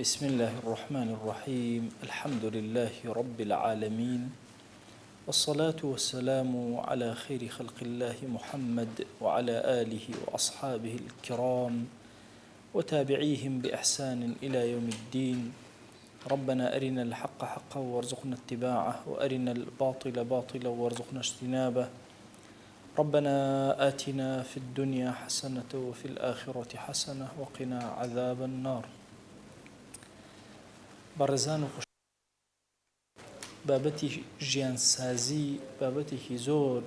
بسم اللە الرحمن الرحیم الحمد للە رب العالمین والصلاة والسلام علی خیر خلق اللە محمد وعلی آله وأصحابه الکرام وتابعیهم بإحسان إلی یوم الدین ربنا أرنا الحق حقا وارزقنا اتباعه وأرنا الباطل باطلا وارزقنا اجتنابه ربنا آتنا في الدنيا حسنة وفي الآخرة حسنة وقنا عذاب النار بەڕێزان و خوش بابەتی ژیانسازی بابەتێکی زۆر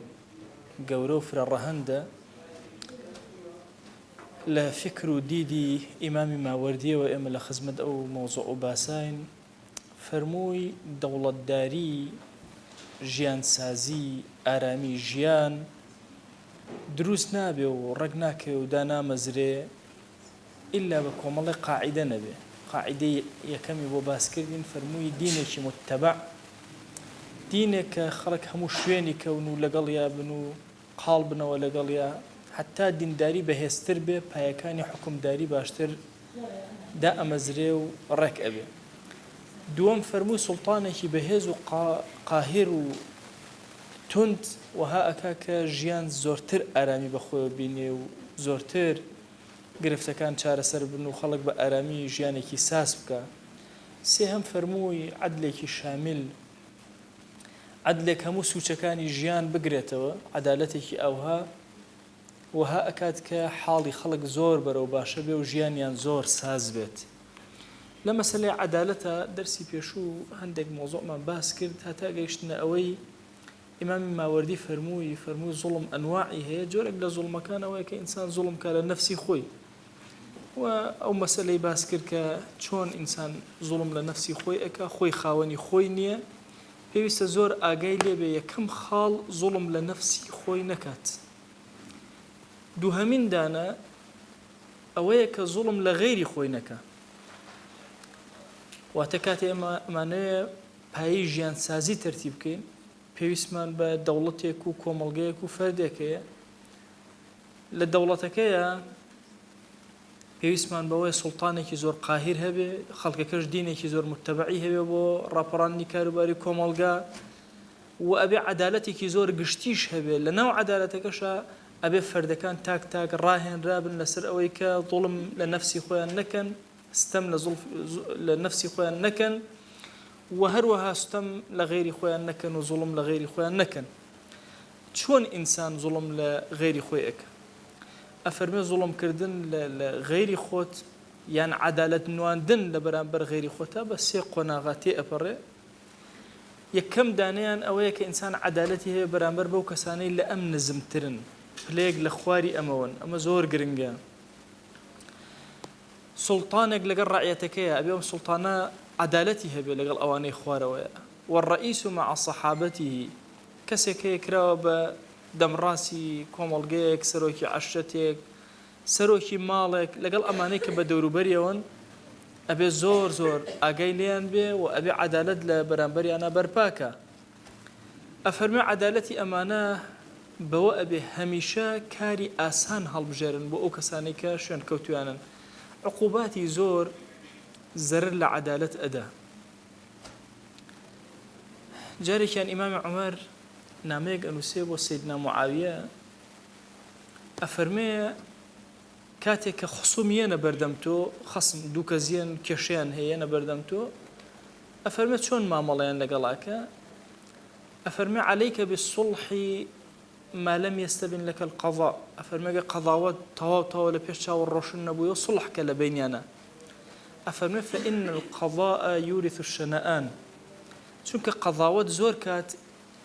گەورە و فرە ڕەهەندە لە فکر و دیدی ئیمامی ماوەردیەوە ئێمە لە خزمەت ئەو مەوزوع و باساین فەرمووی دەوڵەتداری، ژیانسازی، ئارامی ژیان دروست نابێ و ڕێک ناکەوێ و دانامەزرێ ئیلا بە کۆمەڵێ قاعیدە نەبێ. قاعیدەی یەکەمی بۆ باس کردین فەرمووی دینێکی متەبع، دینێک کە خەڵک هەموو شوێنی کەون و لەگەڵیا بن و قاڵ بنەوە لەگەڵیا، هەتا دینداری بەهێزتر بێ پایەکانی حوکمداری باشتر دائەمەزرێ و ڕێک ئەبێ. دووەم فەرمووی سوڵتانێکی بەهێز و قاهیر و توند وەها ئەکا کە ژیان زۆرتر ئارامی بە خۆیەوە بینێ و زۆرتر گرفتەکان چارەسەر بن و خەڵک بە ئارامی ژیانێکی ساز بکا. سێهەم فەرمووی عەدلێکی شامیل، عەدلێک هەموو سوچەکانی ژیان بگرێتەوە، عەدالەتێکی ئاوها وەها ئەکات کە حاڵی خەڵک زۆر بەرەو باشە بێ و ژیانیان زۆر ساز بێت. لە مەسەلەی عەدالەتا دەرسی پێشوو هەندێک مەوزوعمان باس کرد هەتا گەیشتنە ئەوەی ئیمامی ماوەردی فەرمووی، فەرمووی زوڵم ئەنواعی هەیە، جۆرێک لە زوڵمەکان ئەوەیە کە ئینسان زوڵم کا لە نەفسی خۆی و ئەو مەسەلەی باس کرد کە چۆن ئینسان زوڵم لە نەفسی خۆی ئەکا، خۆی خاوەنی خۆی نییە، پێویستە زۆر ئاگای لێ بێ یەکەم خاڵ زوڵم لە نەفسی خۆی نەکات. دووهەمین دانە ئەوەیە کە زوڵم لە غەیری خۆی نەکا. واتە کاتێ ئێمە ئەمانەوێ پایەی ژیانسازی تەرتیب بکەین، پێویستمان بە دەوڵەتێک و کۆمەڵگەیەک و فەردێک هەیە. لە دەوڵەتەکەیا پێویستمان بەوەیە سوڵتانێکی زۆر قاهیر هەبێ، خەڵکەکەش دینێکی زۆر متەبعی هەبێ بۆ ڕاپەڕاندنی کاروباری کۆمەڵگا و ئەبێ عەدالەتێکی زۆر گشتیش هەبێ، لەناو عەدالەتەکەشا ئەبێ فەردەکان تاک تاک ڕاهێنرابن لەسەر ئەوەی کە زوڵم لە نەفسی خۆیان نەکەن، ستەم لە لە نەفسی خۆیان نەکەن و هەروەها ستەم لە غەیری خۆیان نەکەن و زوڵم لە غەیری خۆیان نەکەن. چۆن ئینسان زوڵم لە غەیری خۆی ئەکا؟ ئەفەرموێ زوڵم کردن لە لە غەیری خۆت یان عەدالەت نواندن لە بەرامبەر غەیری خۆتا بە سێ قۆناغا تێ ئەپەڕێ، یەکەم دانەیان ئەوەیە کە ئینسان عەدالەتی هەیە بەرامبەر بەو کەسانەی لە ئەم نزمترن، پلەیەک لە خواری ئەمەوەن، ئەمە زۆر گرنگە. سوڵتانێک لەگەڵ ڕەعیەتەکەیە ئەبێ ئەم سوڵتانە عەدالەتی هەبێ لەگەڵ ئەوانەی خوارەوەیە، والرئیس مع صحابته، کەسێک هەیە کراوە بە دەمڕاستی کۆمەڵگەیەک، سەرۆکی عەشرەتێک، سەرۆکی ماڵێک، لەگەڵ ئەمانەی کە بە دەوروبەریەوەن ئەبێ زۆر زۆر ئاگای لێیان بێ و ئەبێ عەدالەت لە بەرامبەریانا بەرپا کا. ئەفەرموێ عەدالەتی ئەمانە بەوە ئەبێ هەمیشە کاری ئاسان هەڵبژێرن بۆ ئەو کەسانەی کە شوێنکەوتویانن. عقوباتی زۆر زەرەر لە عەدالەت ئەدا. جارێکیان ئیمامی عومەر نامەیەک ئەنووسێ بۆ سەیدنا معاویە ئەفەرمێ کاتێک کە خسوم یەنە بەردەم تۆ خەسم دوو کەس یەن کێشەیان هەیە یەنە بەردەم تۆ ئەفەرمێ چۆن مامەڵەیان لەگەڵاکە ئەفەرمێ عەلەیکە بالصلح ما لم يستبن لك القضاء ئەفەرمێ گەر قەزاوەت تەواو تەواو لە پێش چاوت ڕۆشن نەبوویەوە سوڵح کە لە بەینیانا ئەفەرمێ فإن القضاء يورث الشنآن چونکە قەزاوەت زۆر کات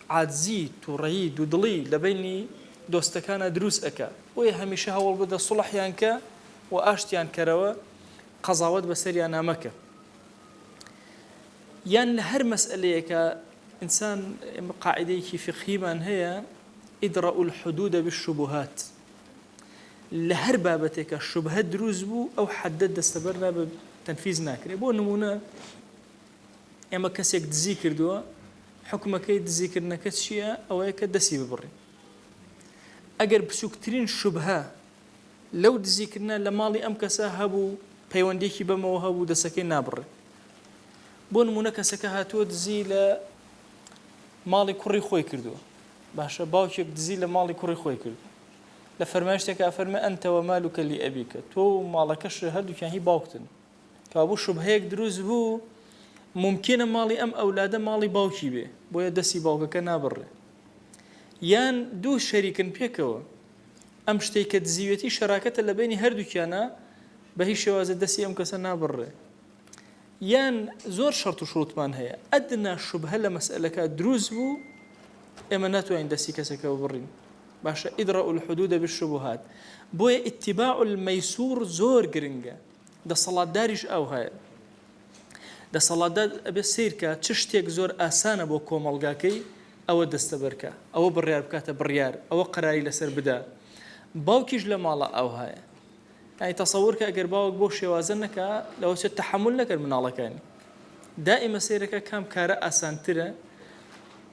عاجزی، توڕەیی، دوودڵی لە بەینی دۆستەکانا دروست ئەکا بۆیە هەمیشە هەوڵ بدە سوڵحیان کە و ئاشتیان کەرەوە قەزاوەت بەسەریانا مەکە یان لە هەر مەسئەلەیەکا ئینسان ئێمە قاعیدەیەکی فیقهیمان هەیە ادرء الحدود بالشبهات لە هەر بابەتێکا شوبهە دروست بوو ئەو حەدە دەستەبەر نابێ تەنفیز ناکرێ بۆ نمونە ئێمە کەسێک دزی کردووە حکومەکەی دزیکردنەکە چییە ئەوەیە کە دەسی ببڕین ئەگەر بچووکترین شوبهە لەو دزیکردنە لە ماڵی ئەم کەسە هەبوو. پەیوەندیەکی بەمەوە هەبوو دەسەکەی نابڕێ. بۆ نموونە کەسەکە هاتووە دزی لە ماڵی کوڕی خۆی کردووە. باشە باوکێک دزی لە ماڵی کوڕی خۆی کردووە. لە فەرمایشتێکا ئەفەرمێ انت ومالک لابیک تۆ و ماڵەکەشت هەردووکیان هی باوکتن. کەوابوو شوبهەیەک دروست بوو مومکینە ماڵی ئەم ئەولادە ماڵی باوکی بێ بۆیە دەستی باوکەکە نابڕێ. یان دوو شەریکن پێکەوە ئەم شتەی کە دزیوێتی شەراکەتە لە بەینی هەردووکیانا بە هیچ شێوازێ دەستی ئەم کەسە نابڕێ. یان زۆر شەرت و شروتمان هەیە ئەدنا شوبهە لە مەسئەلەکە دروست بوو ئێمە ناتوانین دەستی کەسەکە ببڕین. باشە ادرء الحدود بالشبهات بۆیە اتباع المیسور زۆر گرنگە. دەسەڵاتداریش ئاوهایە. دەسەڵاتدار ئەبێ سەیر کا چ شتێک زۆر ئاسانە بۆ کۆمەڵگاکەی ئەوە دەستەبەر کا، ئەوە بڕیار بکاتە بڕیار، ئەوە قەراری لەسەر بدا. باوکیش لە ماڵا ئاوهایە. یانی تەسەور کە ئەگەر باوک بەو شێوازە نەکا لەوەچێت تەحەمول نەکەن مناڵەکانی. دائیمە سەیرەکە کام کارە ئاسانترە.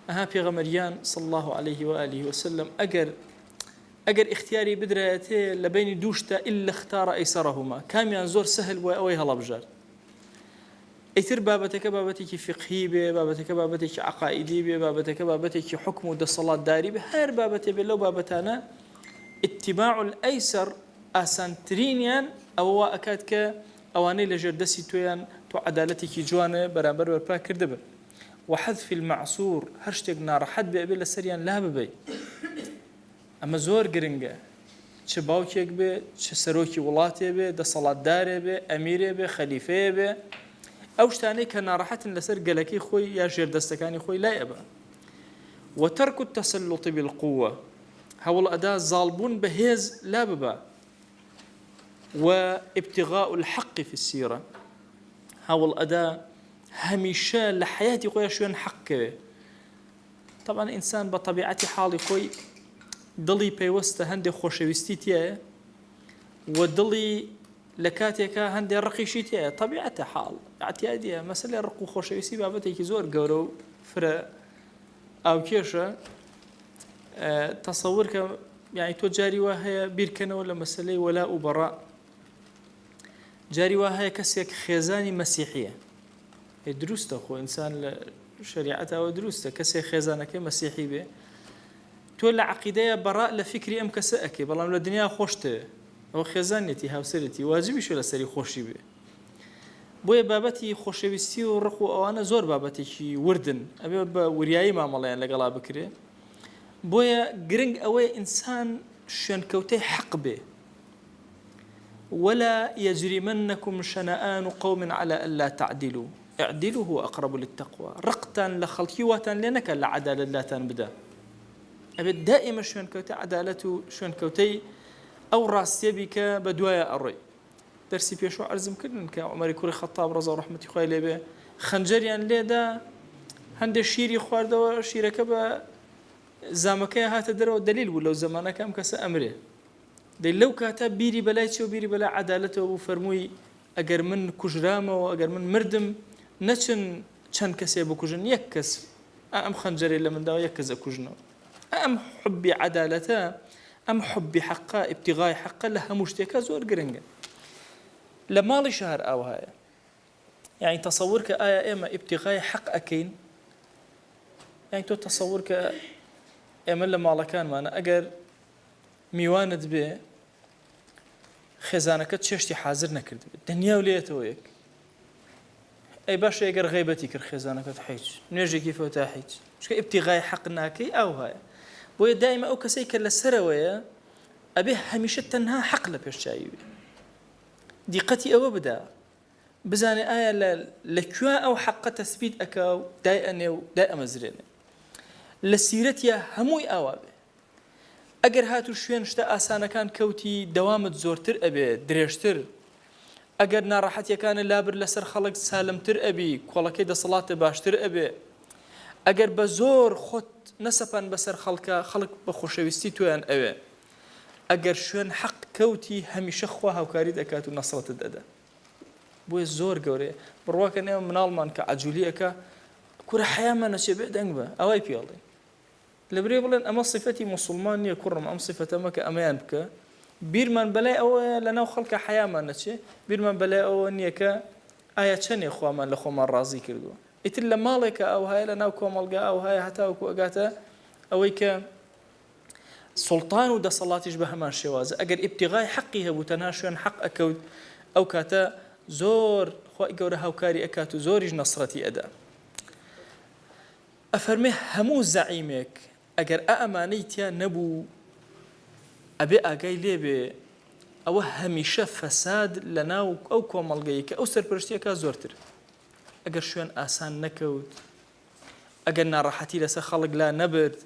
ئەها پێغەمبەر گیان صلی اللە علیه و آله و سلم ئەگەر ئەگەر ئیختیاری بدرایەتێ لە بەینی دوو شتە الا اختار ایسرهما کامیان زۆر سەهل بوایە ئەوەی هەڵەبژارد. ئیتر بابەتەکە بابەتێکی فیقهی بێ، بابەتەکە بابەتێکی عەقائیدی بێ، بابەتەکە بابەتێکی حوکم و دەسەڵاتداری بێ، هەر بابەتێ بێ لەو بابەتانە اتباع الایسر ئاسانترینیان ئەوە وا ئەکات کە ئەوانەی لەژێر دەستی تۆیان تۆ عەدالەتێکی جوانە بەرامبەر بەرپا کردبن. وحذف المعسور هەر شتێک ناڕەحەت بێ ئەبێ لەسەریان لاببەی. ئەمە زۆر گرنگە چ باوکێک بێ چ سەرۆکی وڵاتێ بێ دەسەڵاتدارێ بێ ئەمیرێ بێ خەلیفەیە بێ ئەو شتانەی کە ناڕەحەتن لەسەر گەلەکەی خۆی یا ژێردەستەکانی خۆی لای ئەبا. وترک التسلط بالقوة هەوڵ ئەدا زاڵبوون بە هێز لا ببا. وابتغاء الحق في السيرة هەوڵ ئەدا هەمیشە لە حەیاتی خۆیا شوێن حەق کەوێ. تەبعەن ئینسان بە تەبیعەتی حاڵی خۆی دڵی پەیوەستە هەندێک خۆشەویستی تایە و دڵی لە کاتێکا هەندێک ڕقیشی تایە تەبیعەتە حاڵ اعتیادیە مەسەلەی ڕق و خۆشەویستی بابەتێکی زۆر گەورە و فرە ئاوکێشە تەسەور کە یعنی تۆ جاری وا هەیە بیرکەنەوە لە مەسلەی وەلا و بەڕا جاری وا هەیە کەسێک خێزانی مەسیحیە ئەی دروستە خۆ ئینسان لە شەریعەتا ئەوە دروستە کەسێک خێزانەکەی مەسیحی بێ تۆ لە عەقیدەیە بەڕا لە فیکری ئەم کەسە ئەکەی بەڵام لە دنیا خۆشتەوێ ئەوە خێزانیەتی هاوسەرێتی واجبیشە لەسەری خۆشی بێ بۆیە بابەتی خۆشەویستی و ڕق و ئەوانە زۆر بابەتێکی وردن ئەبێ بە وریایی مامەڵەیان لەگەڵا بکرێ بۆیە گرنگ ئەوەیە ئینسان شوێنکەوتەی حەق بێ ولا یجرمنکم شنآن قوم علی الا تعدلوا اعدلوا هو اقرب للتقوی ڕقتان لە خەڵکی واتان لێ نەکات لە عەدالەت لاتان بدا ئەبێت دائیمە شوێنکەوتەی عەدالەت و شوێنکەوتەی ئەو ڕاستیە بی کە بە دوایە ئەڕۆی دەرسی پێشوو عەرزم کردن کە عومەری کوڕی خەتاب ڕەزا و ڕەحمەتی خوای لێ بێ خەنجەریان لێدا هەندێک شیری خواردەوە شیرەکە بە زامەکەی هاتە دەرەوە دەلیل بوو لەو زەمانەکە ئەم کەسە ئەمرێ دەی لەو کاتە بیری بەلای چیەوە بیری بەلای عەدالەتەوە بوو فەرمووی ئەگەر من کوژرامەوە ئەگەر من مردم نەچن چەند کەسێ بکوژن یەک کەس ئا ئەم خەنجەرەی لە من داوە یەک کەس ئەکوژنەوە ئا ئەم حوبی عەدالەتە ئەم حوبی حەقە ئیبتیغای حەقە لە هەموو شتێکا زۆر گرنگە لە ماڵیشا هەر ئاوهایە یانی تەسەور کە ئایا ئێمە ئیبتیغای حەق ئەکەین یانی تۆ تەسەور کە ئێمە لە ماڵەکانمانە ئەگەر میوانت بێ خێزانەکەت چێشتی حازر نەکردبێت دنیا و لێتەوە یەک ئەی باشە ئەگەر غیبەتی کرد خێزانەکەت حیچ نوێژێکی فەوتا حیچ چکە ئیبتیغای حەق ناکەی ئاوهایە بۆیە دایمە ئەو کەسەی کە لەسەرەوەیە ئەبێ هەمیشە تەنها حەق لە پێش چاوی بێ دیقەتی ئەوە بدا بزانێ ئایا لە لە کوێ ئەو حەقە تەسبیت ئەکا و دای ئەنێ و دای ئەمەزرێنێ لە سیرەتیا هەمووی ئاوا بێ ئەگەر هاتوو شوێن شتە ئاسانەکان کەوتی دەوامت زۆرتر ئەبێ درێژتر ئەگەر ناڕەحەتیەکانت لابرد لەسەر خەڵک سالمتر ئەبی کۆڵەکەی دەسەڵاتت باشتر ئەبێ ئەگەر بە زۆر خۆت نەسەپان بەسەر خەڵکا خەڵک بە خۆشەویستی تۆیان ئەوێ ئەگەر شوێن حەق کەوتی هەمیشە خوا هاوکاریت ئەکات و نەسرەتت ئەدا بۆیە زۆر گەورەیە بڕواکەن ئێمە مناڵمان کە عەجولی ئەکا کورە حەیامان ئەچێ بێ دەنگ بە ئەوای پێ ئەڵێین لەبری بڵێن ئەمە سیفەتی موسوڵمان نیە کوڕم ئەم سیفەتە مەکە ئەمەیان بکە. بیرمان بەلای ئەوەیە لەناو خەڵکا حەیامان نەچێ، بیرمان بەلای ئەوە نییە کە ئایا چەنێ خوامان لە خۆمان ڕازی کردووە. ئیتر لە ماڵێکا ئەوهایە، لەناو کۆمەڵگا ئەوهایە هەتاوەکو ئەگاتە ئەوەی کە سوڵتان و دەسەڵاتیش بە هەمان شێوازە ئەگەر ئیبتیغای حەقی هەبوو تەنها شوێن حەق ئەکەوت ئەو کاتە زۆر خوای گەورە هاوکاری ئەکات و زۆریش نەسرەتی ئەدا. ئەفەرمێ هەموو زەعیمێک ئەگەر ئا ئەمانەی تیا نەبوو ئەبێ ئاگای لێ بێ ئەوە هەمیشە فەساد لە ناو ئەو کۆمەڵگەی کە ئەو سەرپەرشتی ئەکا زۆرتر ئەگەر شوێن ئاسان نەکەوت ئەگەر ناڕەحەتی لەسەر خەڵک لا نەبرد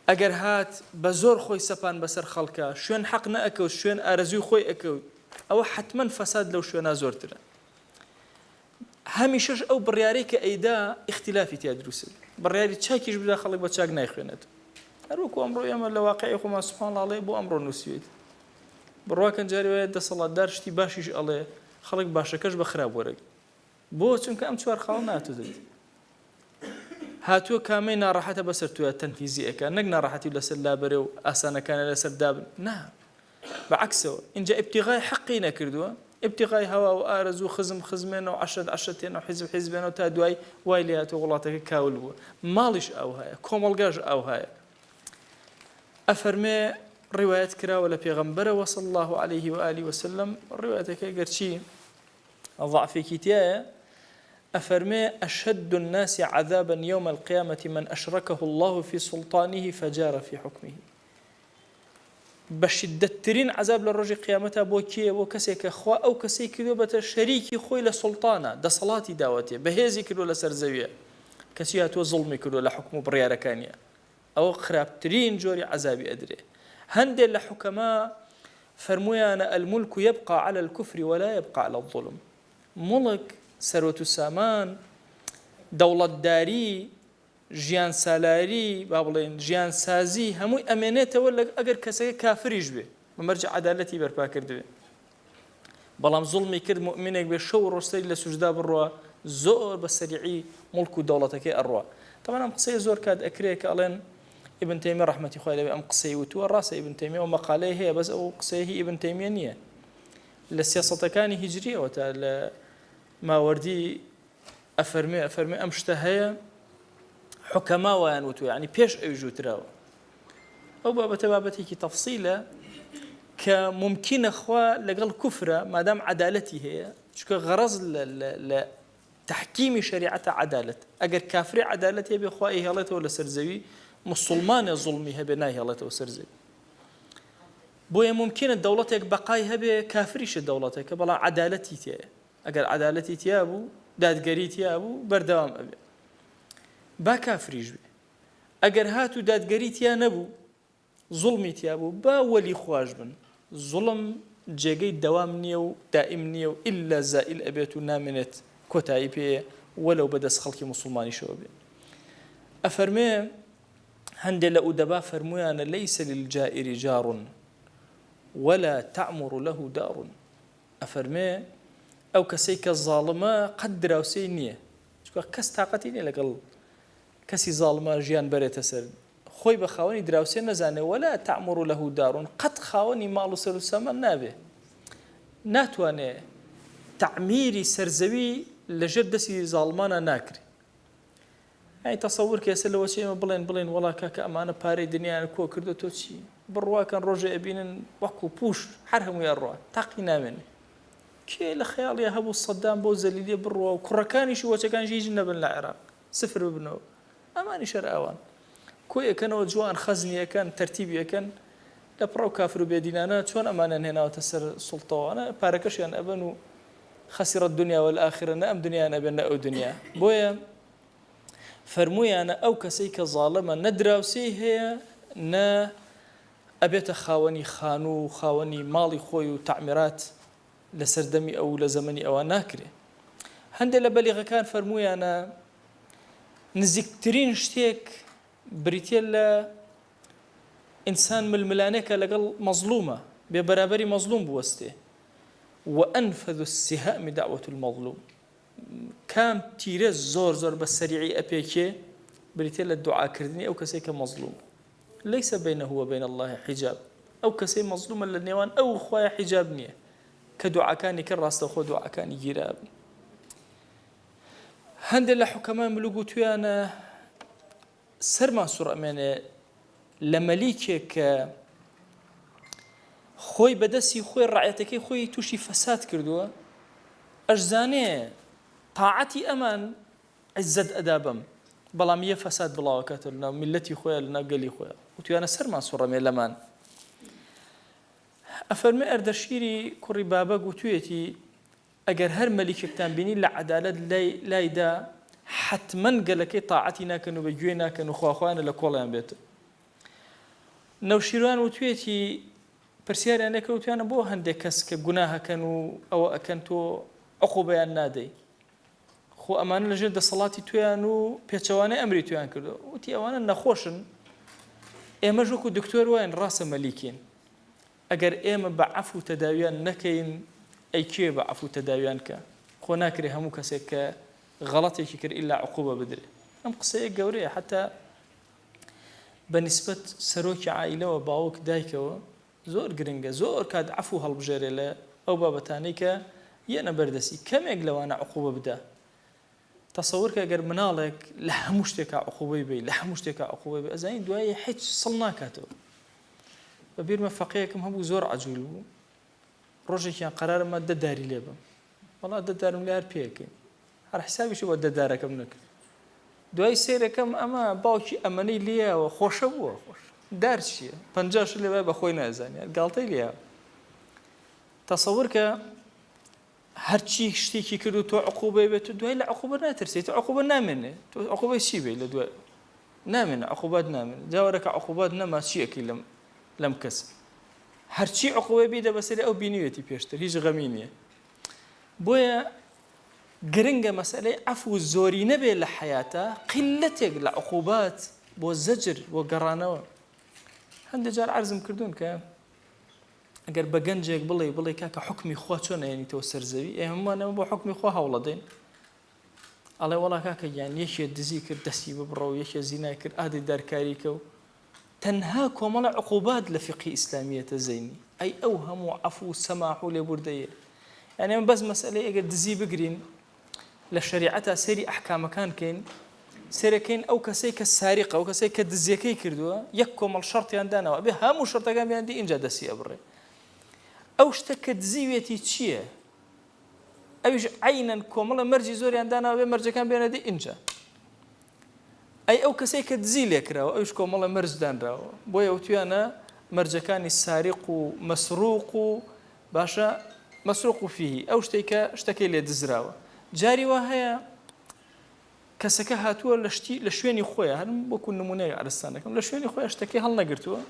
ئەگەر هات بە زۆر خۆی سەپان بەسەر خەڵکا شوێن حەق نەئەکەوت شوێن ئارەزووی خۆی ئەکەوت ئەوە حەتمەن فەساد لەو شوێنە زۆرترە هەمیشەش ئەو بڕیارەی کە ئەیدا ئیختیلافی تیا دروست ئەبێ. بڕیاری چاکیش بدا خەڵک بە چاک نایخوێنێتەوە. هەر وەکو ئەمڕۆ ئێمە لە واقعی خۆمان سبحان اللە ئەڵێ بۆ ئەمڕۆ نووسیوێتی. بڕواکەن جاری وایە دەسەڵاتدار شتی باشیش ئەڵێ خەڵک باشەکەش بە خراپ وەرەگرێ. بۆ؟ چونکە ئەم چوار خاڵە ناتوتت. هاتووە کامەی ناڕەحەتە بەسەر تۆیا تەنفیزی ئەکا نەک ناڕەحەتی لەسەر لابەرێ و ئاسانەکانە لەسەر دابن نا بە عەکسەوە ئینجا ئیبتیغای حەقی نەکردووە ئیبتیغای هەوا و ئارەزوو خزم خزمێنە و عەشرەت عەشرەتێنە و حیزب حیزبێنە و تا دوای وای لێهاتووە وڵاتەکە کاول بووە ماڵیش ئاوهایە کۆمەڵگاش ئاوهایە ئەفەرمێ ڕیوایەت کراوە لە پێغەمبەرەوە صلی الله علیه و آله وسلم ڕیوایەتەکە گەرچی ضعفێکی تیایە ئەفەرمێ أشد الناس عذابا يوم القيامة من أشركه الله في سلطانه فجار في حكمه بە شیددەت ترین عەزاب لە ڕۆژی قیامەتا بۆ کێیە؟ بۆ کەسێک کە خوا ئەو کەسەی کردووە بەتە شەریکی خۆی لە سوڵتانا، دەسەڵاتی داوەتێ، بەهێزی کردووە لەسەر زەویە، کەچی هاتووە زوڵمی کردووە لە حوکم و بڕیارەکانیا، ئەوە خراپترین جۆری عەزابی ئەدرێ. هەندێ لە حوکەما فەرموویانە الملک یبقی علی الکفر ولا یبقی علی الظلم، موڵک، سەروەت و سامان، دەوڵەتداری، ژیان سالاری با بڵێین ژیان سازی هەمووی ئەمێنێتەوە لە ئەگەر کەسەکە کافریش بێ بە مەرجی عەدالەتی بەرپا کردبێ بەڵام زوڵمی کرد موئمنێک بێ شەو و ڕۆژ سەری لە سوجدا بڕوا زۆر بە سەریعی موڵک و دەوڵەتەکەی ئەڕوا تەبعەن ئەم قسەیە زۆر کات ئەکرێ کە ئەڵێن ئیبن تەیمیە ڕەحمەتی خوای لێبێ ئەم قسەی وتووە ڕاستە ئیبن تەیمیە ئەو مەقالەی هەیە بەس ئەو قسەیە هی ئیبن تەیمیە نییە لە سێ سەتەکانی هیجریەوە تا لە ماوەردی ئەفەرمێ ئەفەرمێ ئەم شتە هەیە حکەما وایان وتووە یعنی پێش ئەویش وتراوە ئەو بابەتە بابەتێکی تەفسیلە کە ممکنە خوا لەگەڵ کوفرە مادام عەدالەتی هەیە چونکە غەڕەز لە تحکیمی شەریعەتە عەدالەت ئەگەر کافری عەدالەت هەبێ خوا ئەیهێڵێتەوە لەسەر زەوی مسوڵمانێ زوڵمی هەبێ نایهێڵێتەوە سەر زەوی بۆیە ممکنە دەوڵەتێک بەقای هەبێ کافریشە دەوڵەتێکە بەڵام عەدالەتی تێیە ئەگەر عەدالەتی تیا بوو دادگەری تیا بوو بەردەوام ئەبێ با کافریش بێ ئەگەر هاتوو دادگەری تیا نەبوو زوڵمی تیا بوو با وەلی خواش بن زوڵم جێگەی دەوام نییە و دائیم نییە و ئیلا زائیل ئەبێت و نامێنێت کۆتایی پێیە وەلەو بەدەست خەڵکی موسڵمانیشەوە بێ ئەفەرمێ هەندێ لە ئودەبا فەرموویانە لەیسە للجائر جار ولا تعمر له دار ئەفەرمێ، ئەو کەسەی کە زاڵمە قەت دراوسێی نییە، چونکە کەس تاقەتی نییە لەگەڵ کەسی زاڵما ژیان بەرێتە سەر، خۆی بە خاوەنی دراوسێ نەزانێ، ولا تعمر له دار، قەت خاوەنی ماڵ و سەر و سامان نابێ، ناتوانێ تەعمیری سەرزەوی لەژێر دەستی زاڵمانا ناکرێ. ئەی تەسەور کە ئێستا لەوە چێ ئێمە بڵێن بڵێن وەڵا کاکە ئەمانە پارەی دنیایان کۆ کردو تۆ چی بڕواکەن ڕۆژێ ئەبینن وەکو پوش هەر هەمووی ئەڕوا تاقی نامێنێ کێ لە خەیاڵیا هەبوو سەدام بەو زەلیلیە بڕوا و کوڕەکانیش و وەچەکانیش هیچ نەبن لە عێراق سفر ببنەوە ئەمانیش هەر ئاوان کۆی ئەکەنەوە جوان خەزنی ئەکەن تەرتیبی ئەکەن لە پڕ ئەو کافر و بێدینانە چۆن ئەمانیان هێناوەتە سەر سوڵتەوە پارەکەشیان ئەبەن و خسر الدنیا والآخرە نە ئەم دنیایان ئەبێ نە ئەو دنیا بۆیە فەرموویانە ئەو کەسەی کە زاڵمە نە دراوسێی هەیە نە ئەبێتە خاوەنی خانوو و خاوەنی ماڵی خۆی و تەعمیرات لە سەردەمی ئەو لە زەمەنی ئەوە ناکرێ هەندێک لە بەلیغەکان فەرموویانە نزیکترین شتێک بریتە لە ئینسان ململانێکە لەگەڵ مەزڵومە بێ بەرابەری مەزڵوم بوەستێ وانفذ السهام دعوة المظلوم کام تیرە زۆر زۆر بە سەریعی ئەپێکێ بریتە لە دوعاکردنی ئەو کەسێک کە مەزڵوم ليس بينه وبين الله حجاب. ئەو کەسەی مەزلومە لە نێوان ئەو و خوایە حیجاب نییە کە دوعاکانی کرد ڕاستەوخۆ دوعاکانی گیرابن. هەندێک لە حوکەمای ملوک وتویانە سەرمان سوڕ ئەمێنێ لە مەلیکێک کە خۆی بەدەستی خۆی ڕعیەتەکەی خۆی تووشی فەساد کردووە ئەشزانێ تاعەتی ئەمان عیزەت ئەدا بەم بەڵام یە فەساد بڵاوەکاتەوە لەناو میللەتی خۆیا لەناو گەلی خۆیا وتویانە سەرمان سوڕەمێ لەمان ئەفەرمێ ئەردەشیری کوڕی بابەک وتویەتی ئەگەر هەر مەلیکێکتان بینی لە عەدالەت لای لایدا حەتمەن گەلەکەی تاعەتی ناکەن و بە گوێی ناکەن و خواخوایانە لە کۆڵیان بێت نەوشیروان وتویەتی پرسیاریان لێکرد وتویانە بۆ هەندێک کەس کە گوناهەکەن و ئەوە ئەکەن تۆ عقوبەیان نادەی خۆ ئەمانە لەژێر دەسەڵاتی تۆیان و پێچەوانەی ئەمری تۆیان کردووە. وتی ئەوانە نەخۆشن، ئێمەش وەکو دکتۆر واین، ڕاستە مەلیکین، ئەگەر ئێمە بە عەفو تەداویان نەکەین ئەی کێ بە عەفو تەداویان کە؟ خۆ ناکرێ هەموو کەسێک کە غەڵەتێکی کرد ئیلا عقوبە بدرێ. ئەم قسەیە گەورەیە حەتا بە نیسبەت سەرۆکی عائیلەوە، باوک، دایکەوە، زۆر گرنگە زۆر کات عەفو هەڵبژێرێ لە ئەو بابەتانەی کە یەنە بەردەستی کەمێک لەوانە عقوبە بدا تەسەور کە گەر مناڵێک لە هەموو شتێکا عقوبەی بی لە هەموو شتێکا عقوبەی بی ئەزانی دوایی هیچ سڵ ناکاتەوە بە بیرمە فەقێیەکم هەبوو زۆر عەجول بوو ڕۆژێکیان قەرارمە دە داری لێ بم وەڵا دە دارم لێ هەر پێکەین هەر حسابیشی بۆ دە دارەکەم نەکرد دوای سەیرەکەم ئەمە باوکی ئەمەنەی لێیەوە خۆشە بووە خۆش دار چییە پەنجاش لێ بە خۆی نازانێت گاڵتەی لێ تەسەور کە هەرچی شتێکی کرد و تۆ عقوبەی بێت و دوای لە عقوبە ناترسیت تۆ عقوبە نامێنێ تۆ عقوبەی چی بێ لە دوای نامێنە عقوبات نامێنێ جاوەرەکە عقوبات نەما چیەکەی لەم لەم کەس هەرچی عقوبەی بیدە بەسەری ئەو بینیوێتی پێشتر هیچ غەمی نییە بۆیە گرنگە مەسەلەی عەفو زۆرینە بێ لە حەیاتا قیللەتێک لە عقوبات بۆ زەجر بۆ گەڕانەوە هەندێک جار عەرزم کردوون کە ئەگەر بە گەنجێک بڵێ بڵێ کاکە حکمی خوا چۆن ئەیەنیتەوە سەر زەوی ئێ هەمووان ئەمە بۆ حکمی خوا هەوڵەدەین ئەڵێ وەڵا کاکە گیان یەکێ دزی کرد دەستی ببڕە و یەکێ زینای کرد ئادەی دارکاری کە و تەنها کۆمەڵە عقوبات لە فیقهی ئیسلامیەتە زەینی ئەی ئەو هەموو عەفو و سەماح و لێبوردەیە یعنی ئەمە بەس مەسئلەی ئەگەر دزی بگرین لە شەریعەتا سەیری ئەحکامەکان کەین سەیرەکەین ئەو کەسەی کە ساریقە ئەو کەسەی کە دزیەکەی کردووە یەک کۆمەڵ شەرتیان داناوە ئەبێ هەموو شەرتەکان بیان دی ئینجا دەستی ئەبڕێ ئەو شتە کە دزیوێتی چییە ئەویش عەینەن کۆمەڵە مەرجی زۆریان داناوە بێ مەرجەکان بێنە دی ئینجا ئەی ئەو کەسەی کە دزی لێکراوە ئەویش کۆمەڵە مەرج دانراوە بۆیە وتویانە مەرجەکانی ساریق و مەسروق و باشە مەسروق و فیهی ئەو شتێک کە شتەکەی لێ دزراوە جاری وا هەیە کەسەکە هاتووە لە شتی لە شوێنی خۆیان هەر وەکو نمونەیە عەرزتان دەکەم لە شوێنی خۆیان شتەکەی هەڵنەگرتووە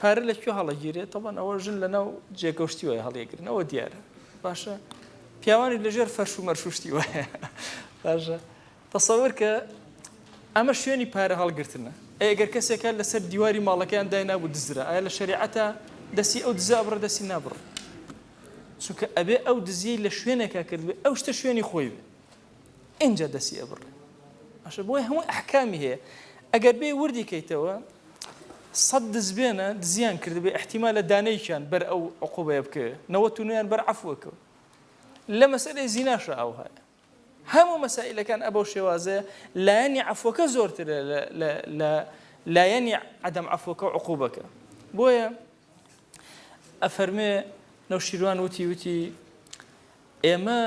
پارە لە کوێ هەڵەگیرێت تەبەن ئەوە ژن لە ناو جێگەشتی وای هەڵیگرن ئەوە دیارە باشە پیاوانی لەژێر فەرش و مەرشوشتی وایە باشە تەسەور کە ئەمە شوێنی پارە هەڵگرتنە ئەگەر کەسێکە لەسەر دیواری ماڵەکەیان داینابوو دزرا ئایا لە شەریعەتە دەستی ئەو دزە ئەبڕە دەستی نابڕ چونکە ئەبێ ئەو دزیەی لە شوێنێکا کردبێ ئەو شتە شوێنی خۆی بێ ئینجا دەسی ئەبڕێ باشە بۆیە هەمووی ئەحکامی هەیە ئەگەر بێ وردی کەیتەوە سەد دز بێنە دزیان کردبێ احتیمالە دانەیەکیان بەر ئەو عقوبەیە بکەوێ نەوەت و نۆیان بەر عەفوەکەوە لە مەسەلەی زیناشە ئەوهایە هەموو مەسائلەکان ئەبەو شێوازەیە لایەنی عەفوەکە زۆرترە لە لایەنی عەدەم عەفوەکە و عقوبەکە بۆیە ئەفەرمێ نەوشیروان وتی وتی ئێمە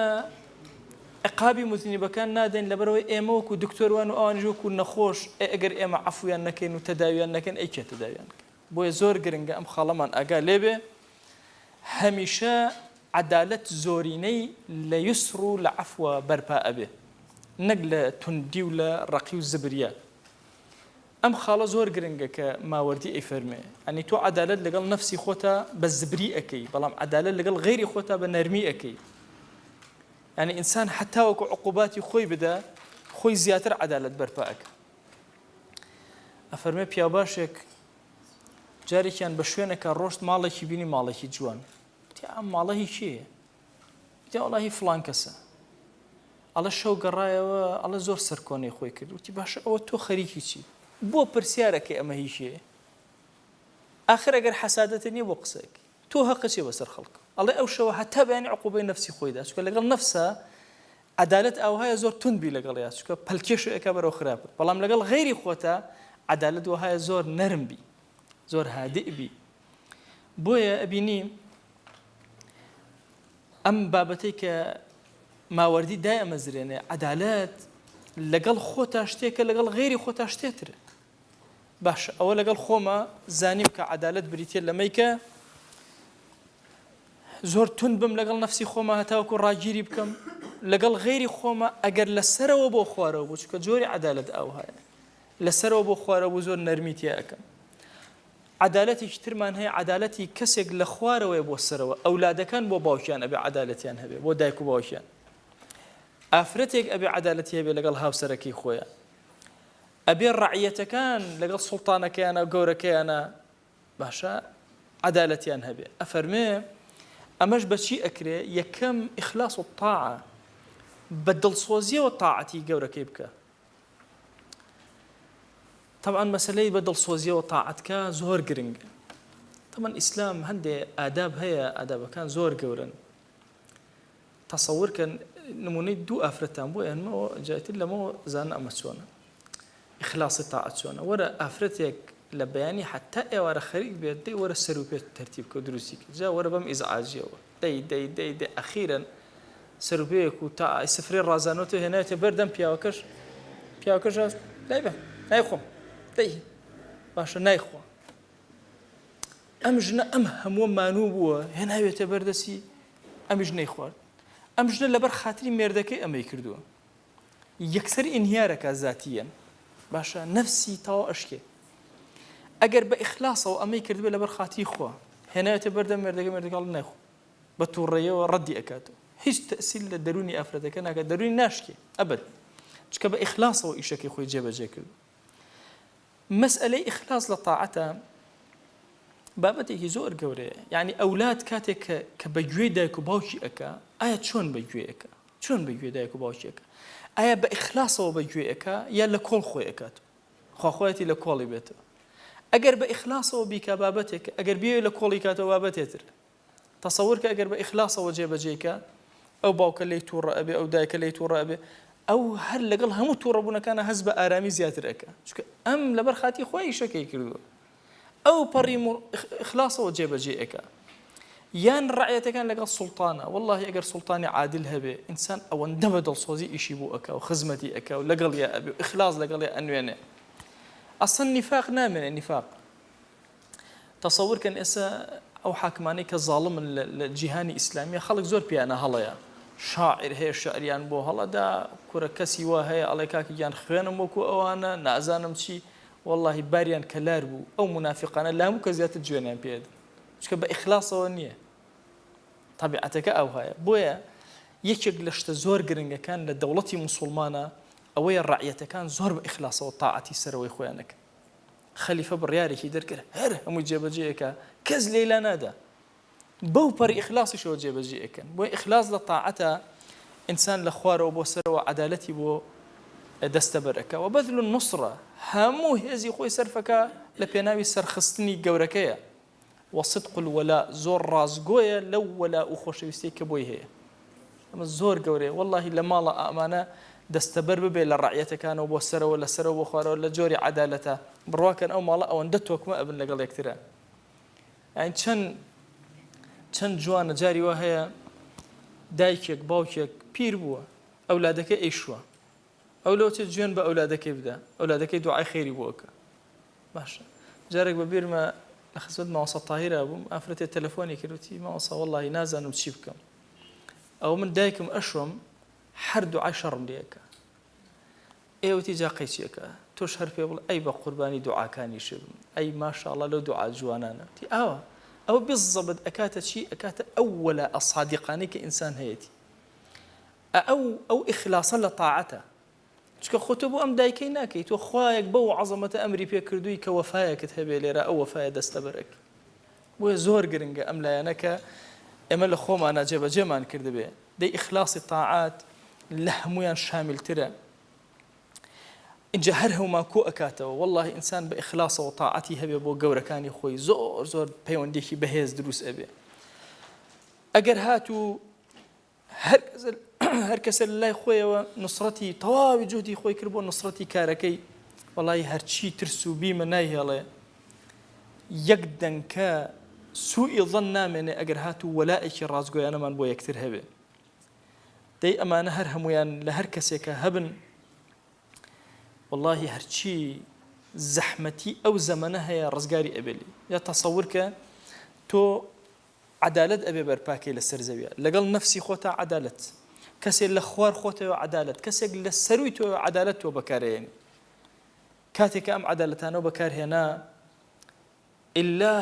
عقابی موزنیبەکان نادەین لەبەرەوەی ئێمە وەکو دکتۆروان و ئەوانیش وەکو نەخۆش ئەگەر ئێمە عەفویان نەکەین و تەداویان نەکەن ئەی کێ تەداویان بکەن بۆیە زۆر گرنگە ئەم خاڵەمان ئاگا لێبێ هەمیشە عەدالەت زۆرینەی لە یسر و لە عەفوە بەرپا ئەبێ نەک لە توندی و لە ڕەقی و زبریە ئەم خاڵە زۆر گرنگە کە ماوەردی ئەیفەرمێ یانی تۆ عەدالەت لەگەڵ نەفسی خۆتا بە زبری ئەکەی بەڵام عەدالەت لەگەڵ غەیری خۆتا بە نەرمی ئەکەی یانی ئینسان هەتاوەکو عقوباتی خۆی بدا خۆی زیاتر عەدالەت بەرپا ئەکا ئەفەرمێ پیاوباشێک جارێکیان بە شوێنەکە ڕۆشت ماڵێکی بینی ماڵێکی جوان وتی ئەم ماڵە هی کێیە وتی وەڵا هی فڵان کەسە ئەڵێ شەو گەڕایەوە ئەڵێ زۆر سەرکۆنەی خۆی کرد وتی باشە ئەوە تۆ خەریکی چی بۆ پرسیارەکەی ئەمە هی کێیە؟ ئاخر ئەگەر حەسادەتت نیە بۆ قسە ئەکەی؟ تۆ هەقت چیە بەسەر خەڵک؟ ئەڵێ ئەو شەوە هەتا بەیانی عقوبەی نەفسی خۆی دا چونکە لەگەڵ نەفسا عەدالەت ئاوهایە زۆر توند بی لەگەڵیا چونکە پەلکێشت ئەکا بەرەو خراپە بەڵام لەگەڵ غەیری خۆتا عەدالەت وەهایە زۆر نەرم بی زۆر هادئ بی بۆیە ئەبینی ئەم بابەتەی کە ماوەردی دایئەمەزرێنێ عەدالەت لەگەڵ خۆتا شتێکە لەگەڵ غەیری خۆتا شتێترە باشە ئەوە لەگەڵ خۆمە زانیم کە عەدالەت بریتیە لەمەی کە زۆر توند بم لەگەڵ نەفسی خۆمە هەتاوەکو ڕاگیری بکەم لەگەڵ غەیری خۆمە ئەگەر لەسەرەوە بۆ خوارەوە بوو چونکە جۆری عەدالەت ئاوهایە لەسەرەوە بۆ خوارەوە بوو زۆر نەرمی تیا ئەکەم عەدالەتێکی ترمان هەیە عەدالەتی کەسێک لە خوارەوەیە بۆ سەرەوە ئەولادەکان بۆ باوکیان ئەبێ عەدالەتیان هەبێ بۆ دایک و باوکیان ئافرەتێک ئەبێ عەدالەتی هەبێ لەگەڵ هاوسەرەکەی خۆیان ئەبێ ڕەعیەتەکان لەگەڵ سوڵتانەکەیانا و گەورەکەیانا باشە عەدالەتیان هەبێ ئەفەرمێ ئەمەش بەچی ئەکرێ یەکەم ئیخلاص الطاعە بە دڵسۆزیەوە تاعەتی گەورەکەی بکە طبعا مەسەلەی بە دڵسۆزیەوە تاعەتکە زۆر گرنگە طبعا ئیسلام هەندێ ئاداب هەیە ئادابەکان زۆر گەورن تەسەور کەن نمونەی دوو ئافرەتتان بۆ ئێنمەوە جا ئیتر لەمەوە زانن ئەمە چۆنە ئیخلاصی تاعەت چۆنە وەرە ئافرەتێک لە بەیانی حتا ئێوارە خەریک بێت دەی وەرە سەر و پێت تەرتیب کە دروستی کرد جا وەرە بەم ئیزعاجیەوە دەی دەی دەی دەی ئەخیرەن سەر و پێیەک و تا سفرەی ڕازانەوە هێنایەتە بەردەم پیاوەکەش پیاوەکەش دای بە نایخۆم دەی باشە نایخوا ئەم ژنە ئەم هەمووە مانوو بووە هێناوێتە بەردەسی ئەمیش نەیخوارد ئەم ژنە لەبەر خاتری مێردەکەی ئەمەی کردووە یەکسەر ئینهیارەکە زاتیەن باشە نەفسی تەواو ئەشکێ ئەگەر بە ئیخلاسەوە ئەمەی کردبێ لەبەر خاتری خوا هێناوێتە بەردەم مێردەکە مێردەکە ئەڵێ نایخۆم بە تووڕەیەوە ڕەدی ئەکاتەوە هیچ تەسیل لە دەروونی ئافرەتەکە ناکات دەروونی ناشکێ ئەبەد چکە بە ئیخلاسەوە ئیشەکەی خۆی جێبەجێ کرد مەسئەلەی ئیخلاص لە تاعەتە بابەتێکی زۆر گەورەیە یعنی ئەولاد کاتێک کە کە بە گوێی دایک و باوکی ئەکا ئایا چۆن بە گوێ ئەکا چۆن بە گوێ دایک و باوکی ئەکا ئایا بە ئیخلاسەوە بە گوێ ئەکا یا لە کۆڵ خۆی ئەکات خوا خۆیەتی لە کۆڵی بێتەوە ئەگەر بە ئیخلاسەوە بیکا بابەتێک ئەگەر بیەوێ لە کۆڵی کاتەوە بابەتێتر تەسەور کە ئەگەر بە ئیخلاسەوە جێبەجێی کا ئەو باوکە لێی توڕە ئەبێ ئەو دایکە لێی توڕە ئەبێ ئەو هەر لەگەڵ هەموو توڕەبوونەکانە هەست بە ئارامی زیاتر ئەکا چونکە ئەم لەبەر خاتی خۆی ئیشەکەی کردووە ئەو پەڕی ئیخلاسەوە جێبەجێ ئەکا یان ڕعیەتەکان لەگەڵ سوڵتانە واللهی ئەگەر سوڵتانی عادل هەبێ ئینسان ئەوەندە بە دڵسۆزی ئیشی بۆ ئەکا و خزمەتی ئەکا و لەگەڵیا ئەبێ و ئیخلاص لەگەڵیا ئەنوێنێ ئەسڵەن نیفاق نامێنێ نیفاق تەسەور کەن ئێستا ئەو حاکمانەی کە زاڵمن لە جیهانی ئیسلامیە خەڵک زۆر پێیانە هەڵەیە شاعیر هەیە شعریان بۆ هەڵەدا کورە کەسی وا هەیە ئەڵێ کاکە گیان خوێنم وەکو ئەوانە نازانم چی واللهی باریان کەلار بوو ئەو منافقانە لە هەموو کەس زیاتر جوێنیان پێدن چونکە بە ئیخلاسەوە نییە تەبیعەتەکە ئەوهایە بۆیە یەکێک لە شتە زۆر گرنگەکان لە دەوڵەتی موسڵمانە ئەوەیە ڕەعیەتەکان زۆر بە ئیخلاسەوە تاعەتی سەرەوەی خۆیان ئەکەن خەلیفە بڕیارێکی دەرکرد هەر هەمووی جێبەجێ ئەکا کەس لێی لا نادا بەو پەڕی ئیخلاسیشەوە جێبەجێ ئەکەن بۆیە ئیخلاس لە تاعەتە ئینسان لە خوارەوە بۆ سەرەوە عەدالەتی بۆ دەستەبەر ئەکا وە بەذل النصرە هەموو هێزی خۆی سەرفەکا لە پێناوی سەرخستنی گەورەکەیە وصدق الولاء زۆر ڕاستگۆیە لەو وەلاء و خۆشەویستیەی کە بۆی هەیە ئەمە زۆر گەورەیە وەڵاهی لە ماڵە ئەمانە دەستەبەر ببێ لە ڕەعیەتەکانەوە بۆ سەرەوە لە سەرەوە بۆ خوارەوە لە جۆری عەدالەتە بڕواکەن ئەو ماڵە ئەوەندە تۆکمە ئەبن لەگەڵ یەکترا یانی چەند چەند جوانە جاری وا هەیە دایکێک باوکێک پیر بووە ئەولادەکە ئەیشوە ئەو لەوە چێت جوێن بە ئەولادەکەی بدا ئەولادەکەی دوعای خێری بۆ ئەکا باشە جارێک بە بیرمە لە خزمەت مامۆستا تاهیرا بووم ئافرەتێ تەلەفۆنی کرد وتی مامۆستا وەڵاهی نازانم چی بکەم ئەوە من دایکم ئەشۆم هەر دوعای شەڕم لێ ئەکا ئێ وتی جا قەی چی ئەکا تۆش هەر پێ بڵێ ئەی بە قوربانی دوعاکانیشی بم ئەی ماشاءاللە لەو دوعا جوانانە وتی ئاوا ئەوە بالضبط ئەکاتە چی ئەکاتە ئەو وەلاء سادیقانەی کە ئینسان هەیەتی ئەو ئەو ئیخلاسە لە تاعەتە چونکە خۆ تۆ بۆ ئەم دایکەی ناکەی تۆ خوایەک بەو عەزەمەتە ئەمری پێ کردووی کە وەفایەکت هەبێ لێرە ئەو وەفایە دەستەبەرەکەی بۆیە زۆر گرنگە ئەم لایەنە کە ئێمە لە خۆمانە جێبەجێمان کردبێ دەی ئیخلاصی تاعات لە هەمویان شامیلترە. ئینجا هەر هەومان کۆ ئەکاتەوە وەڵاهی ئینسان بە ئیخلاسەوە تاعەتی هەبێ بۆ گەورەکانی خۆی زۆر زۆر پەیوەندێکی بەهێز دروست ئەبێ ئەگەر هاتوو هەر کەسە لە لای خۆیەوە نوسڕەتی تەواوی جوهدی خۆی کرد بۆ نوسڕەتی کارەکەی وەڵی هەرچی ترس و بیمە نایهێڵێ یەک دەنکە سوئی ظن نامێنێ ئەگەر هاتوو وەلائێکی ڕاستگۆیانەمان بۆ یەکتر هەبێ دەی ئەمانە هەر هەمویان لە هەر کەسێکە هەبن وەڵاهی هەرچی زەحمەتی ئەو زەمەنە هەیە ڕزگاری ئەبێ لێی یا تەسەور کە تۆ عەدالەت ئەبێ بەرپا کەی لەسەر زەویە لەگەڵ نەفسی خۆتا عەدالەت کەسێ لە خوار خۆتەوە عەدالەت کەسێک لە سەروی تۆ عەدالەت تۆ بەکارێنی کاتێک کە ئەم عەدالەتانەوە بەکارهێنا ئللا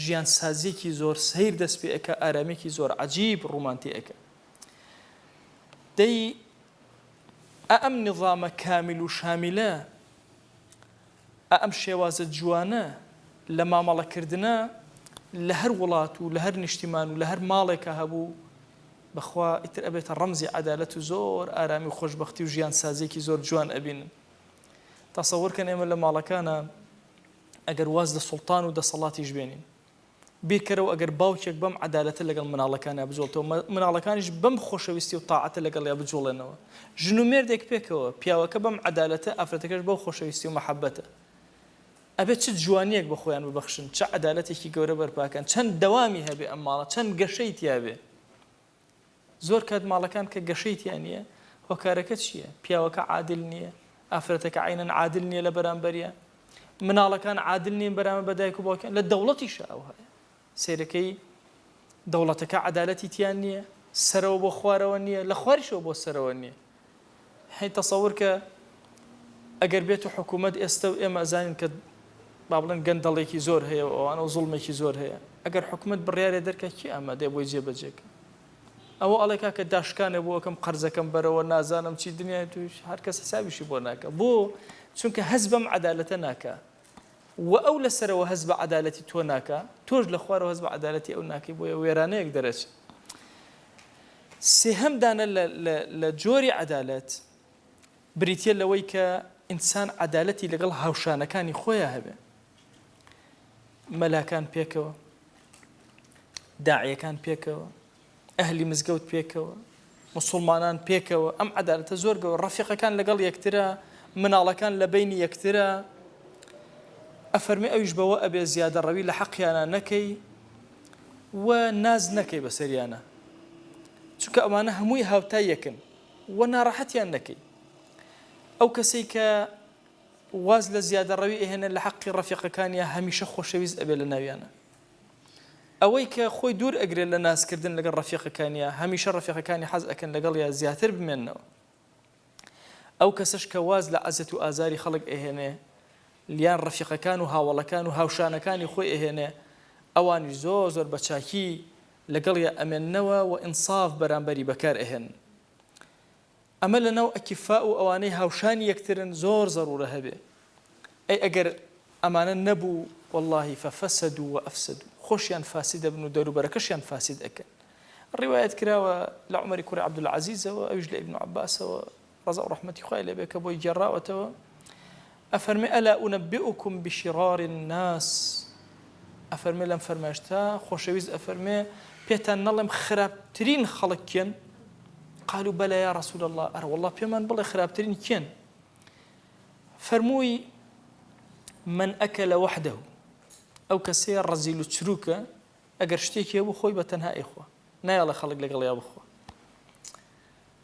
ژیانسازیەکی زۆر سەیر دەست پێ ئەکا ئارامیەکی زۆر عەجیب ڕوومان تێ ئەکا دەی ئە ئەم نیزامە کامیل و شامیلە ئە ئەم شێوازە جوانە لە مامەڵە کردنە لە هەر وڵات و لە هەر نیشتیمان و لە هەر ماڵێکا هەبوو بەخوا ئیتر ئەبێتە ڕەمزی عەدالەت و زۆر ئارامی و خۆشبەختی و ژیانسازیەکی زۆر جوان ئەبینن تەسەور کەن ئێمە لە ماڵەکانا ئەگەر واز لە سوڵتان و دەسەڵاتیش بێنین. بیرکەرەوە ئەگەر باوکێک بەم عەدالەتە لەگەڵ مناڵەکانیا بجوڵێتەوە، مناڵەکانیش بەم خۆشەویستی و تاعەتە لەگەڵیا بجوڵێنەوە. ژن و مێردێک پێکەوە، پیاوەکە بەم عەدالەتە، ئافرەتەکەش بەو خۆشەویستی و مەحەبەتە. ئەبێ چ جوانییەک بە خۆیان ببەخشن، چ عەدالەتێکی گەورە بەرپاکەن، چەند دەوامی هەبێ ئەم ماڵە، چەند گەشەی تیابێ. زۆر کات ماڵەکان کە گەشەی تیا نییە هۆکارەکە چییە؟ پیاوەکە عادل نییە، ئافرەتەکە عەینەن عادل نییە لە بەرامبەریا، مناڵەکان عادل نین بەرامبەر بە دایک و باوکیان، لە دەوڵەتیشا ئەوهایە. سەیرەکەی دەوڵەتەکە عەدالەتی تیا نییە، سەرەوە بۆ خوارەوە نییە، لە خواریشەوە بۆ سەرەوە نییە. هەی تەسەور کە ئەگەر بێت و حکوومەت ئێستە و ئێمە ئەزانین کە با بڵێن گەندەڵێکی زۆر هەیە و ئەوانە و زوڵمێکی زۆر هەیە ئەگەر حکوومەت بڕیارێ دەرکا کێ ئامادەیە بۆی جێبەجێ کە ئەوە ئەڵێ کاکە داشکانێ بۆ ئەکەم قەرزەکەم بەرەوە نازانم چی دنیای توش هەر کەس حسابیشی بۆ ناکە بۆ چونکە هەست بەم عەدالەتە ناکا و ئەو لەسەرەوە هەست بە عەدالەتی تۆ ناکا تۆش لە خوارەوە هەست بە عەدالەتی ئەو ناکەی بۆیە وێرانەیەک دەرەچێ سێهەم دانە لە لە لە جۆری عەدالەت بریتیە لەوەی کە ئینسان عەدالەتی لەگەڵ هاوشانەکانی خۆیا هەبێ مەلاکان پێکەوە داعیەکان پێکەوە ئەهلی مزگەوت پێکەوە موسوڵمانان پێکەوە ئەم عەدالەتە زۆر گەورە ڕەفیقەکان لەگەڵ یەکترە مناڵەکان لە بەینی یەکترە ئەفەرمێ ئەویش بەوە ئەبێ زیادەڕەوی لە حەقیانە نەکەی و ناز نەکەی بەسەریانە چونکە ئەمانە هەمووی هاوتای یەکن و ناڕەحەتیان نەکەی ئەو کەسەی کە واز لە زیادەڕەوی ئەهێنێ لە حەقی ڕەفیقەکانیا هەمیشە خۆشەویست ئەبێ لە ناویانە ئەوەی کە خۆی دوور ئەگرێت لە نازکردن لەگەڵ ڕەفیقەکانیا، هەمیشە ڕەفیقەکانی حەز ئەکەن لەگەڵیا زیاتر بمێننەوە. ئەو کەسەش کە واز لە عەزێت و ئازاری خەڵک ئەهێنێ، لیان ڕەفیقەکان و هاوەڵەکان و هاوشانەکانی خۆی ئەهێنێ، ئەوانیش زۆر زۆر بە چاکی لەگەڵیا ئەمێننەوە و ئینساف بەرامبەری بەکار ئەهێنن. ئەمە لەناو ئەکیفاء و ئەوانەی هاوشانی یەکترن زۆر زەرورە هەبێ ئەی ئەگەر ئەمانە نەبوو واللهی ففسدوا وافسدوا خۆشیان فاسد ئەبن و دەوروبەرەکەشیان فاسد ئەکەن ڕیوایەت کراوە لە عومەری کوڕی عەبدولعەزیزەوە ئەویش لە ئیبن عەباسەوە ڕەزا و ڕەحمەتی خوای لێ بێ کە بۆی گێڕاوەتەوە ئەفەرمێ الا انبئکم بشرار الناس ئەفەرمێ لەم فەرمایشتە خۆشەویست ئەفەرمێ پێتان نەڵێم خراپترین خەڵک کێن قالوا بلى یا رسول اللە ئەرە واللە پێمان بڵێ خراپترین کێن فەرمووی من اکل وحده ئەو کەسەیە ڕەزیل و چروکە ئەگەر شتێکی هەبوو خۆی بە تەنها ئەیخوا نایەڵێ خەڵک لەگەڵیا بخوا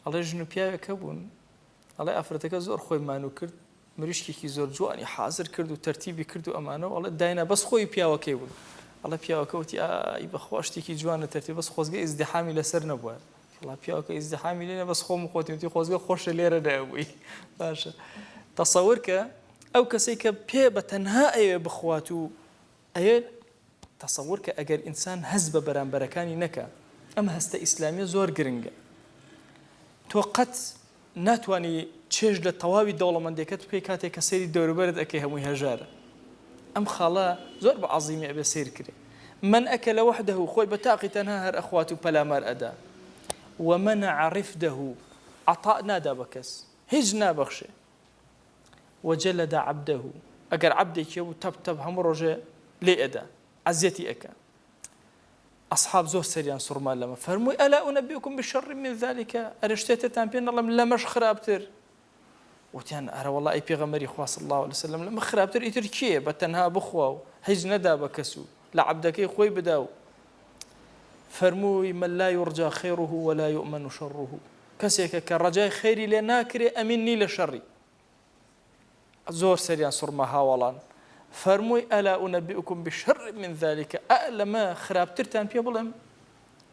ئەڵێ ژن و پیاوێک هەبوون ئەڵێ ئافرەتەکە زۆر خۆی مانوو کرد مریشکێکی زۆر جوانی حازر کرد و تەرتیبی کرد و ئەمانە و ئەڵێ داینا بەس خۆی و پیاوەکەی بوون ئەڵێ پیاوەکە وتی ئای بەخوا شتێکی جوانە تەرتیب بەس خۆزگە ئیزدیحامی لەسەر نەبووە وەڵا پیاوەکە ئیزدیحامی لێ بەس خۆم و خۆتی وتی خۆزگە خۆشە لێرە نەبووی باشە تەسەور کە ئەو کەسەی کە پێ بە تەنها ئەیەوێ بخوات و ئەیە تەسەور کە ئەگەر ئینسان هەست بە بەرامبەرەکانی نەکا ئەم هەستە ئیسلامیە زۆر گرنگە تۆ قەت ناتوانی چێژ لە تەواوی دەوڵەمەندێکەت بکەی کاتێک کە سەیری دەوروبەرت ئەکەی هەمووی هەژارە ئەم خاڵە زۆر بە عەزیمی ئەبێ سەیر کرێ من ئەکل وحده خۆی بە تاقی تەنها هەر ئەخوات و پەلامار ئەدا ومنع رفده عەطاء نادا بە کەس هیچ نابەخشێ. وجلد عبده، ئەگەر عەبدێکی هەبوو تەپ تەپ هەموو ڕۆژێ لێی ئەدا، ئەزیەتی ئەکا. ئەسحاب زۆر سەریان سوڕما لەمە، فەرمووی، الا انبئکم بشر من ذلک، ئەرێ شتێ ترتان پێ نەڵێم لەمەش خراپتر؟ وتیان، ئەرە وەڵا ئەی پێغەمبەری خوا صلی اللە علیە وسلم لەمە خراپتر ئیتر کێیە بە تەنها بخوا و هیچ نەدا بە کەس و لە عەبدەکەی خۆی بدا و فەرمووی، من لا یرجی خیره ولا یؤمن شره، کەسێکە کە ڕەجای خێری لێ ناکرێ ئەمین نی لە شەڕی. زۆر سەریان سوڕما هاوەڵان فەرمووی الا انبئکم بشر من ذلک ئا لەمە خراپترتان پێ بڵێم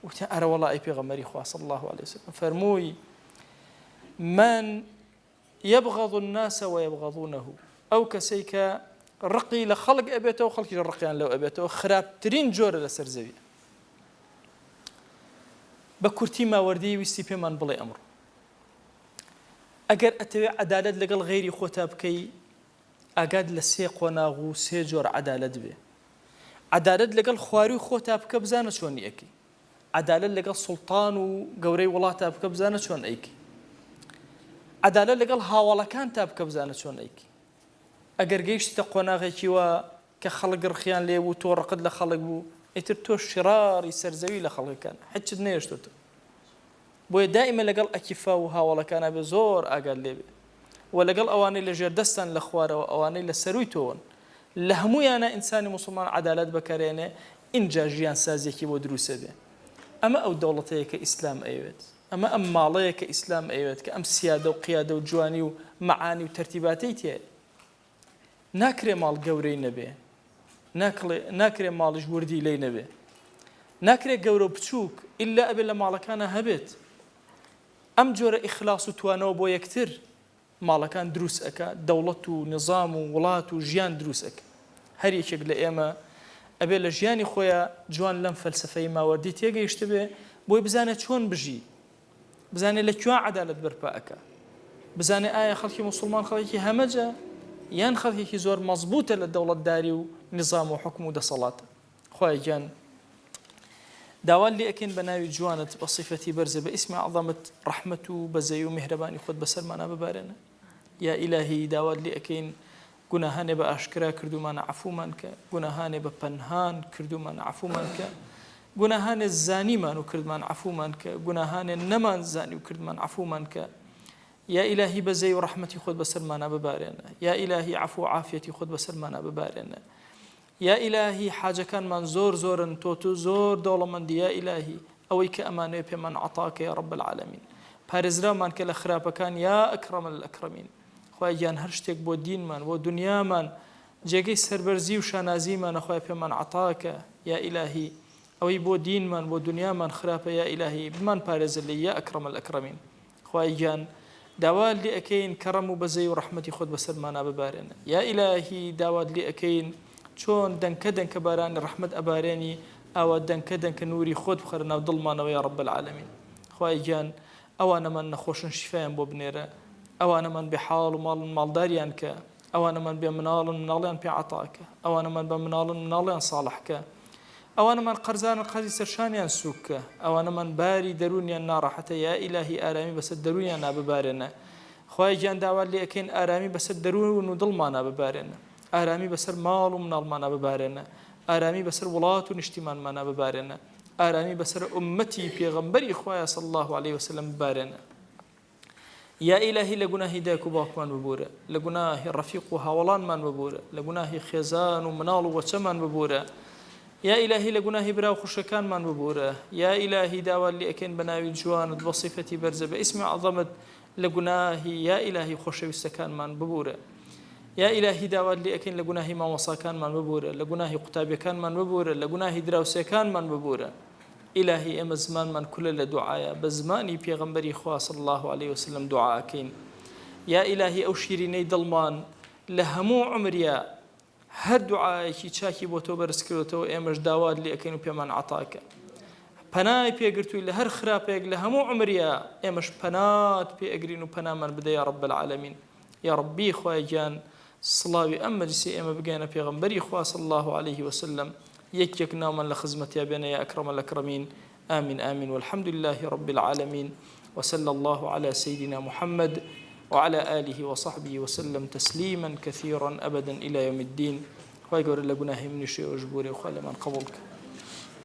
وتیان ئەرە وەڵا ئەی پێغەمبەری خوا صلی الله علیه وسلم فەرمووی من يبغض الناس ويبغضونه ئەو کەسەی کە ڕقی لە خەڵک ئەبێتەوە خەڵکی ڕقیان لەو ئەبێتەوە خراپترین جۆرە لەسەر زەوی بە کورتی ماوەردی ویستی پێمان بڵێ ئەمڕۆ ئەگەر ئەتەوێ عەدالەت لەگەڵ غەیری خۆتا بکەی ئاگات لە سێ قۆناغ و سێ جۆر عەدالەت بێ. عەدالەت لەگەڵ خوارووی خۆتا بکە بزانە چۆنی ئەکەی. عەدالەت لەگەڵ سوڵتان و گەورەی وڵاتا بکە بزانە چۆن ئەیکەی. عەدالەت لەگەڵ هاوەڵەکانتا بکە بزانە چۆن ئەیکەی. ئەگەر گەیشتیتە قۆناغێکی وا کە خەڵک ڕقیان لێ بوو تۆ ڕقت لە خەڵک بوو ئیتر تۆ شراری سەرزەوی لە خەڵکەکان حچت نەهێشتۆتەوە. بۆیە دائیمە لەگەڵ ئەکیفا و هاوەڵەکانا بێ زۆر ئاگات لێ بێ وە لەگەڵ ئەوانەی لە ژێر دەستان لە خوارەوە ئەوانەی لە سەرووی تۆوەن لە هەموویانا ئینسانی موسڵمان عەدالەت بەکەرێنێ ئینجا ژیان سازیەکی بۆ دروسە بێ ئەمە ئەو دەوڵەتەیە کە ئیسلام ئەیەوێت ئەمە ئەم ماڵەیە کە ئیسلام ئەیەوێت کە ئەم سیادە و قیادە و جوانی و مەعانی و تەرتیباتەی تیایە ناکرێ ماڵ گەورەی نەبێ، ناکرێ ماڵیش وردیلەی نەبێ، ناکرێ گەورە و بچووک ئیلا ئەبێ لە ماڵەکانا هەبێت. ئەم جۆرە ئیخلاص و توانەوە بۆ یەکتر ماڵەکان دروست ئەکا، دەوڵەت و نیزام و وڵات و ژیان دروست ئەکا. هەر یەکێک لە ئێمە ئەبێ لە ژیانی خۆیا جوان لەم فەلسەفەی ماوەردی تێگەیشتبێ بۆی بزانێ چۆن بژی. بزانێ لە کوێ عەدالەت بەرپا ئەکا، بزانێ ئایا خەڵکی موسوڵمان خەڵکێکی هەمەجە یان خەڵکێکی زۆر مەزبوتە لە دەوڵەتداری و نیزام و حوکم و دەسەڵاتە. خوایە گیان داوات لێ ئەکەین بە ناوی جوانت بە سیفەتی بەرزە بە ئیسمی عەزەمت ڕەحمەت و بەزەی و میهرەبانی خۆت بەسەرمانا ببارێنە. یا ئیلاهی داوات لێ ئەکەین گوناهانێ بە ئاشکرا کردوومانە عەفوومان کە، گوناهانێ بە پەنهان کردوومانە عەفوومان کە، گوناهانێ زانیمان و کردمان عەفوومان کە، گوناهانێ نەمان زانی و کردمان عەفوومان کە، یا ئیلاهی بەزەی و ڕەحمەتی خۆت بەسەرمانا ببارێنە، یا ئیلاهی عەفو و عافیەتی خۆت بەسەرمانا ببارێنە، یا ئیلاهی حاجەکانمان زۆر زۆرن تۆ تو زۆر دەوڵەمەندی یا ئیلاهی ئەوەی کە ئەمانەوێ پێمان عەتا کە یا رب العالمین پارێزراومان کە لە خراپەکان یا اکرم الاکرمین خوایە گیان هەر شتێک بۆ دینمان بۆ دنیامان جێگەی سەربەرزی و شانازیمانە خوایە پێمان عەتا کە یا ئیلاهی ئەوەی بۆ دینمان بۆ دنیامان خراپە یا ئیلاهی بمان پارێزە لێی یا اکرم الاکرمین خوایە گیان داوات لێ ئەکەین کەڕەم و بەزەی و ڕەحمەتی خۆت بەسەرمانا ببارێنە یا ئیلاهی داوات لێ ئەکەین چۆن دەنکە دەنکە بارانی ڕەحمەت ئەبارێنی ئاوا دەنکە دەنکە نوری خۆت بخەرە ناو دڵمانەوە یا رب العالمین خوایە گیان ئەوانەمان نەخۆشن شیفایان بۆ بنێرە ئەوانەمان بێ حاڵ و ماڵن ماڵداریان کە ئەوانەمان بێ مناڵن مناڵیان پێ عەتا کە ئەوانەمان بە مناڵن مناڵیان ساڵح کە ئەوانەمان قەرزارن قەرزی سەرشانیان سووک کە، ئەوانەمان باری دەروونیان ناڕەحەتە یا ئیلاهی ئارامی بەسەر دەروونیانا ببارێنە، خوایە گیان داوات لێ ئەکەین ئارامی بەسەر دەروون و دڵمانا ببارێنە، ئارامی بەسەر ماڵ و مناڵمانا ببارێنە، ئارامی بەسەر وڵات و نیشتیمانمانا ببارێنە، ئارامی بەسەر ئوممەتی پێغەمبەری خوایە صلی اللە علیە وسلم ببارێنە. یا ئیلاهی لە گوناهی دایک و باوکمان ببورە، لە گوناهی ڕەفیق و هاوەڵانمان ببورە، لە گوناهی خێزان و مناڵ و وەچەمان ببورە، یا ئیلاهی لە گوناهی برا و خوشکەکانمان ببورە، یا ئیلاهی داوات لێ ئەکەین بە ناوی جوانت بە سیفەتی بەرزە بە ئیسمی عەزەمت لە گوناهی یا ئیلاهی خۆشەویستەکانمان ببورە. یا ئیلاهی داوات لێ ئەکەین لە گوناهی مامۆساکانمان ببورە، لە گوناهی قوتابیەکانمان ببورە، لە گوناهی دراوسێکانمان ببورە. ئیلاهی ئێمە زمانمان کولە لە دوعایە بە زمانی پێغەمبەری خوا صلی اللە علیە وسلم دوعا ئەکەین یا ئیلاهی ئەو شیرینەی دڵمان لە هەموو عومریا هەر دوعایەکی چاکی بۆ تۆ بەرز کردۆتەوە ئێمەش داوات لێ ئەکەین و پێمان عەتا کە پەنای پێگرتووی لە هەر خراپەیەک لە هەموو عومریا ئێمەش پەنات پێ ئەگرین و پەنامان بدە یا رب العالمین یا ربی خوایە گیان سڵاوی ئەم مەجلیسەی ئێمە بگەیەنە پێغەمبەری خوا صلی اللە علیه وسلم یەک یەک ناومان لە خزمەتیا بێنە یا اکرم الاکرمین آمین آمین والحمد لله رب العالمین وصلی اللە علی سیدنا محمد. وعلى آله وصحبه وسلم تسليما كثيرا أبدا إلى يوم الدين خوای گەورە لە گوناهی منیش ئێوەش بورێ و خوا لێمان قبوڵ کە.